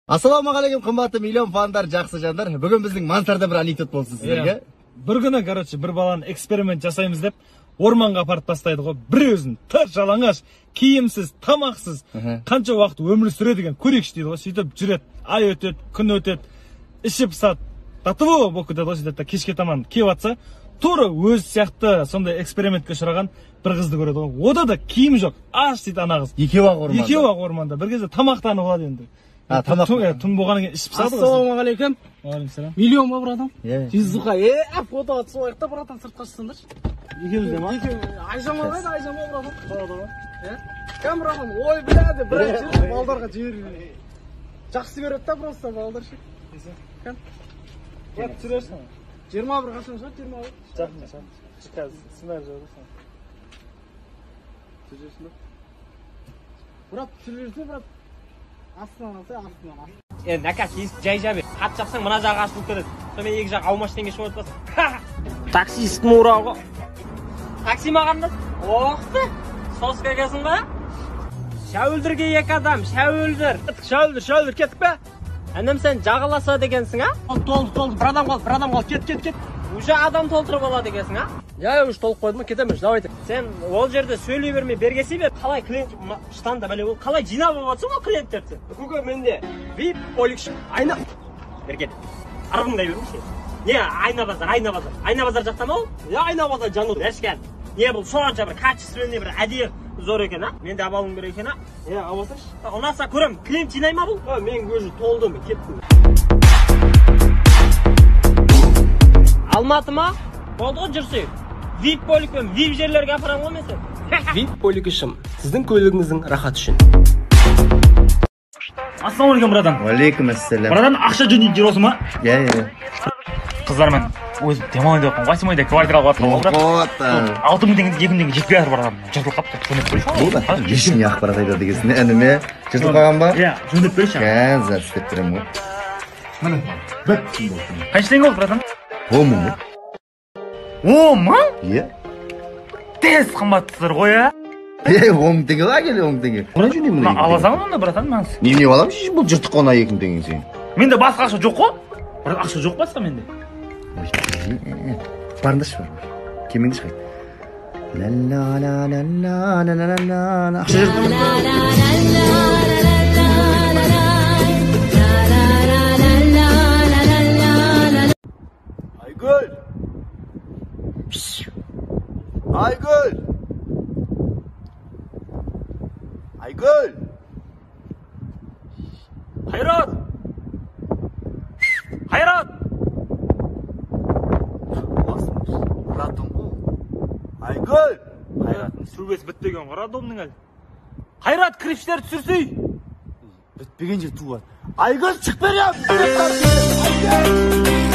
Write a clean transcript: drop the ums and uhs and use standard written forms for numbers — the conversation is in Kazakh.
Ассалаумағалейкум, қымбатты миллион фандар, жақсы жандар. Бүгін біздің мансарда бір анекдот болсын сіздерге. Бір күні, короче, бір баланы эксперимент жасаймыз деп орманға апарып тастайды ғой. бір өзін тыр жалаңаш, киімсіз, тамақсыз, қанша уақыт өмір сүреді екен, көрейікші дейді ғой. Сөйтіп жүреді, ай өтеді, күн өтеді, іші пысады, тату болып кетеді ғой. Сөйтеді, кешке таман келіп атса, тура өз сияқты сондай экспериментке ұшыраған бір қызды көреді ғой. Ода да киім жоқ, аш дейді ана қыз. Екеуі ақ орманда. Екеуі ақ орманда. Бір кезде тамақтанып алады енді. Тамақ. Түн болғаннан кейін ішіп пысады ғой. Ассалаумағалейкум. Уағалейкум. Миллион ба, братан? Иә. Жүзуға, фотоға түсіп алайық та, братан, сыртқа шықсаңдаршы. Екеуміз де ма? Айжамал қайда, Айжамал, братан? Қалада ма? Кәм, братан, ой, бля, деп бір жіберіп, балдарға жіберіп. Жақсы көреді да, просто балдар ше. Кәм. Брат, түсірерсің. 21 қашан шығады, 21? Жақын шығады. Қазір сценарий жазасың. Түсіресің ба? Брат, түсіресің, брат. Астынан алса, астынан. Нәкәс, есік жай жабе. Хат жапсаң, мына жағы ашылып кетеді. Сонымен екі жақ аумаш теңге шығып отырасың. Таксисттің урағы. Такси ма, қарындас? Оқты. Соска екенсің ба? Шәуілдірге екі адам, шәуілдір. Шәуілдір, шәуілдір, кеттік пе? Інім, сен жағаласа дегенсің, а? Толды, толды, бір адам қалды, бір адам қалды, кет, кет, кет. Уже адам толтырып алады екенсің, а? Я уже толып қойдым, кетемін, давайте. Сен ол жерде сөйлей бермей, бергесе бер. Қалай клиент штанда бәле ол қалай жинап алып жатсың ғой клиенттерді? Көке, менде VIP полик айна. Берге. Арбыңдай бермеші. Не, айна базар, айна базар. Айна базар жақта ма ол? Я айна базар жану. Бәшкен. Не бұл сонша бір качественный бір әдемі зор екен, а? Мен де алуым керек екен, а? Е, алсайшы. Ұнаса көрем, клиент жинай ма бұл? Мен уже толдым, кеттім. Алматы ма? Болды ғой, жүрсек. VIP поликпен VIP жерлерге апарамын ғой мен сені. VIP полигі шым. Сіздің көлігіңіздің рахаты үшін. Ассалаумағалейкум, братан. Уағалейкум ассалам. Братан, ақша жөнінде жер осы ма? Иә, иә. Қыздармен өзім демалайын деп жатырмын. Восьмойда квартира алып жатырмын, брат. Вот. 6000 теңге, 2000 теңге жетпей жатыр, братан. Жыртылып қалыпты. Жөндеп берші. Болды. Ешкімге ақпарат айтады дегенсің, ініме. Жыртылып қалған ба? Иә, жөндеп берші. Қазір істеп беремін ғой. Міне, бітті болды. Қанша теңге болды, братан? 10 мың ғой. 10 мың? Иә. Тез қымбаттысыздар ғой, ә? Ей, 10 мың теңге ғой, әкел 10 мың теңге. Мына жөндеймін мына. Аласаң онда, братан, маған. Немене аламын, бұл жыртық қой, мына 2 мың теңге сен. Менде басқа ақша жоқ қой. Бірақ ақша жоқ басқа менде. Барыңдаршы, бар. Келмеңдерші қайт. Ла ла ла ла ла ла ла ла ла. Ақша жыртық. Айгүл! Айгүл! Айгүл! Қайрат! Қайрат! Роддом ғой. Айгүл! Қайраттың сүргесі бітпеген ғой роддомның әлі. Қайрат, кірпіштерді түсірсей! Бітпеген жер туған. Айгүл, шық бері! Айгүл!